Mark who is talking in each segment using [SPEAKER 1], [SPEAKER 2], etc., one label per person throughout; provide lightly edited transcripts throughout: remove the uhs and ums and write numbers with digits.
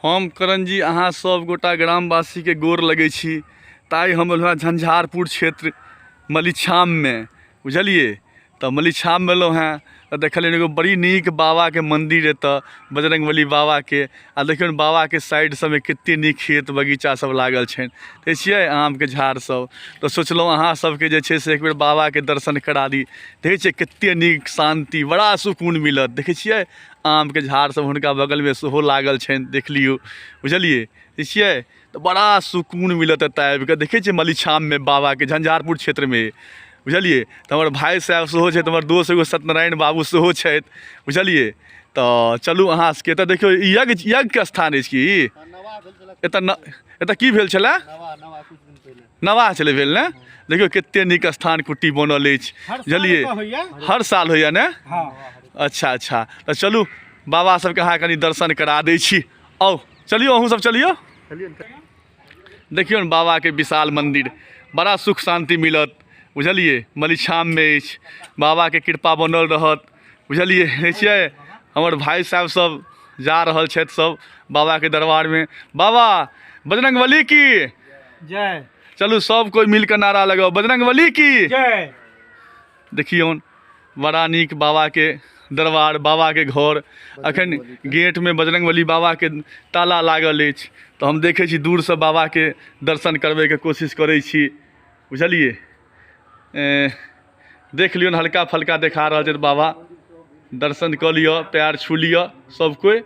[SPEAKER 1] हम करण जी अहाँ सब गोटा ग्रामवासीके गोर लगै छी। तऽ आइ हम एलहुँ हेँ झंझारपुर क्षेत्र मलिछाममे, बुझलियै? तऽ मलिछाममे एलहुँ हेँ तऽ देखलियनि एगो बड़ी नीक बाबाके मन्दिर एतऽ बजरङ्गबली बाबाके। आ देखियौन बाबाके साइड सबमे कते नीक खेत बगीचा सब लागल छनि, देखै छियै आमके झाड़ सब। तऽ सोचलहुँ अहाँ सबके जे छै से एकबेर बाबाके दर्शन करा दी। देखै छियै कते नीक शान्ति, बड़ा सुकून मिलत। देखै छियै आमके झाड़ सब हुनका बगलमे सेहो लागल छनि, देख लियौ, बुझलियै? देखै छियै तऽ बड़ा सुकून मिलत एतऽ आबिकऽ। देखै छियै मलिछाममे बाबाके झंझारपुर क्षेत्रमे, बुझलियै? तऽ हमर भाय साहेब सेहो छथि, हमर दोस्त एगो सत्यनारायण बाबू सेहो छथि, बुझलियै? तऽ चलू अहाँ सबके एतऽ देखियौ ई यज्ञ यज्ञके स्थान अछि की ई? एतऽ न एतऽ की भेल छलै? नवाह छलै भेल ने। देखियौ कते नीक स्थान कुट्टी बनल अछि, बुझलियै? हर साल होइया ने? अच्छा अच्छा, तऽ चलू बाबा सबके अहाँ कनि दर्शन करा दै छी। आउ चलियौ, अहूँ सब चलियौ। देखियौ ने बाबाके विशाल मन्दिर, बड़ा सुख शान्ति मिलत, बुझलियै? मलिछाममे अछि, बाबाके कृपा बनल रहत, बुझलियै? होइ छियै हमर भाय साहेब सब जा रहल छथि सब बाबाके दरबारमे। बाबा बजरंगबली की
[SPEAKER 2] जय।
[SPEAKER 1] चलू सब कोइ मिलके नारा लगाउ, बजरंगबली की
[SPEAKER 2] जय।
[SPEAKER 1] देखियौन बड़ा नीक बाबाके दरबार, बाबाके घर। अखन गेटमे बजरंगबली बाबाके ताला लागल अछि, तऽ हम देखै छी दूरसँ बाबाके दर्शन करबैके कोशिश करै छी, बुझलियै? देख लियौन, हल्का फल्का देखा रहल छथि बाबा। दर्शन कऽ लिअ, पैर छू लिअ सब कोइ,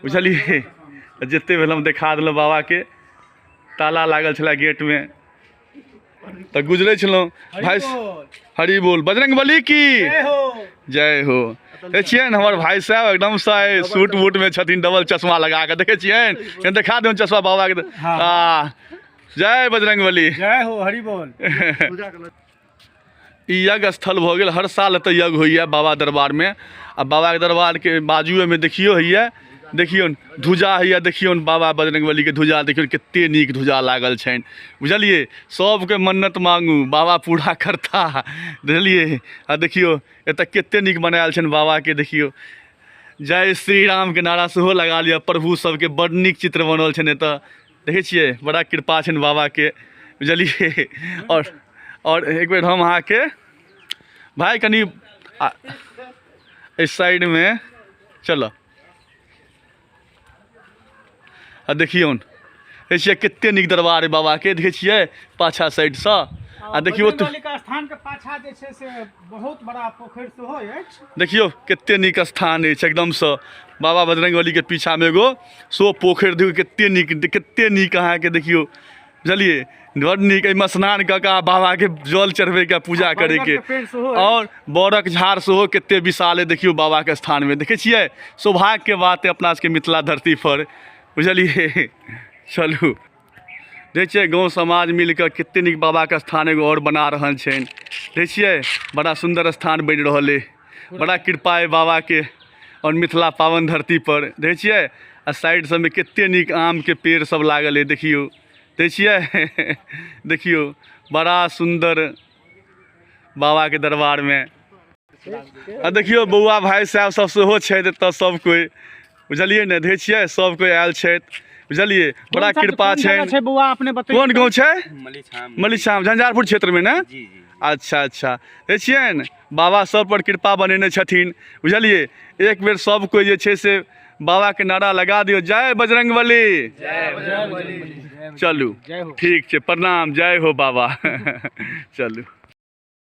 [SPEAKER 1] बुझलियै? जते भेल हम देखा देलहुँ। बाबाके ताला लागल छलै गेटमे तऽ गुजरै छलहुँ। भाई हरि बोल, बजरंगबली की जय हो। देखै छियनि हमर भाई साहब एकदम से सूट वूट में छथिन, डबल चश्मा लगा के। देखै छियनि? कनि देखा दियौन चश्मा बाबा के। आ जय बजरंगबली,
[SPEAKER 2] जय हो, हरि बोल।
[SPEAKER 1] ई यज्ञ स्थल भऽ गेल। हर साल एतऽ यज्ञ होइए बाबा दरबारमे। आ बाबाके दरबारके बाजुएमे देखियौ होइए, देखियौन ध्वजा होइए, देखियौन बाबा बजरंगबलीके ध्वजा, देखियौन कते नीक ध्वजा लागल छनि, बुझलियै? सबके मन्नत मांगू बाबा पूरा करता, बुझलियै? आ देखियौ एतऽ कते नीक बनायल छनि बाबाके। देखियौ जय श्री रामके नारा सेहो लगा लिअ। प्रभु सबके बड नीक चित्र बनल छनि एतऽ, देखै छियै? बड़ा कृपा छनि बाबाके, बुझलियै? आओर एक बेर हम अहाँके भाय कनि एहि साइडमे चलऽ। आ देखियौन, देखै छियै कते नीक दरबार अइ बाबाके? देखै छियै पाछा साइडसँ? आ देखियौ
[SPEAKER 2] बजरंगबलीके स्थानके पाछा जे छै से बहुत बड़ा पोखरि सेहो अछि।
[SPEAKER 1] देखियौ कते नीक स्थान अछि एकदमसँ। बाबा बजरंगबलीके पीछामे एगो सो पोखरि, देखियौ कते नीक, कते नीक अहाँके। देखियौ, बुझलियै? बड़ नीक। एहिमे स्नान कऽ कऽ बाबाके जल चढ़बैके, पूजा करैके। आओर बड़क झाड़ सेहो कते विशाल अइ, देखियौ बाबाके स्थानमे। देखै छियै? सौभाग्यके बात अइ अपना सबके मिथिला धरतीपर, बुझलियै? चलू, देखै छियै गाँव समाज मिल कऽ कते नीक बाबाके स्थान एगो आओर बना रहल छनि। देखै छियै बड़ा सुन्दर स्थान बनि रहल अइ। बड़ा कृपा अइ बाबाके आओर मिथिला पावन धरतीपर। देखै छियै आ साइड सबमे कते नीक आमके पेड़ सब लागल अइ, देखियौ। देखै छियै? देखियौ बड़ा सुन्दर बाबाके दरबारमे। आ देखियौ बौआ भाय साहेब सब सेहो छथि एतऽ सब कोइ, बुझलियै ने? देखै छियै सब कोइ आयल छथि, बुझलियै? बड़ा कृपा छनि।
[SPEAKER 2] बौआ अपने बतैयौ,
[SPEAKER 1] कोन गाँव छै? मलिछाम, झंझारपुर क्षेत्रमे ने? अच्छा अच्छा। देखै छियनि बाबा सब पर कृपा बनेने छथिन, बुझलियै? एक बेर सब कोइ जे छै से बाबाके नारा लगा दियौ, जय बजरंगबली। चलू ठीक छै, प्रणाम, जय हो बाबा। चलू।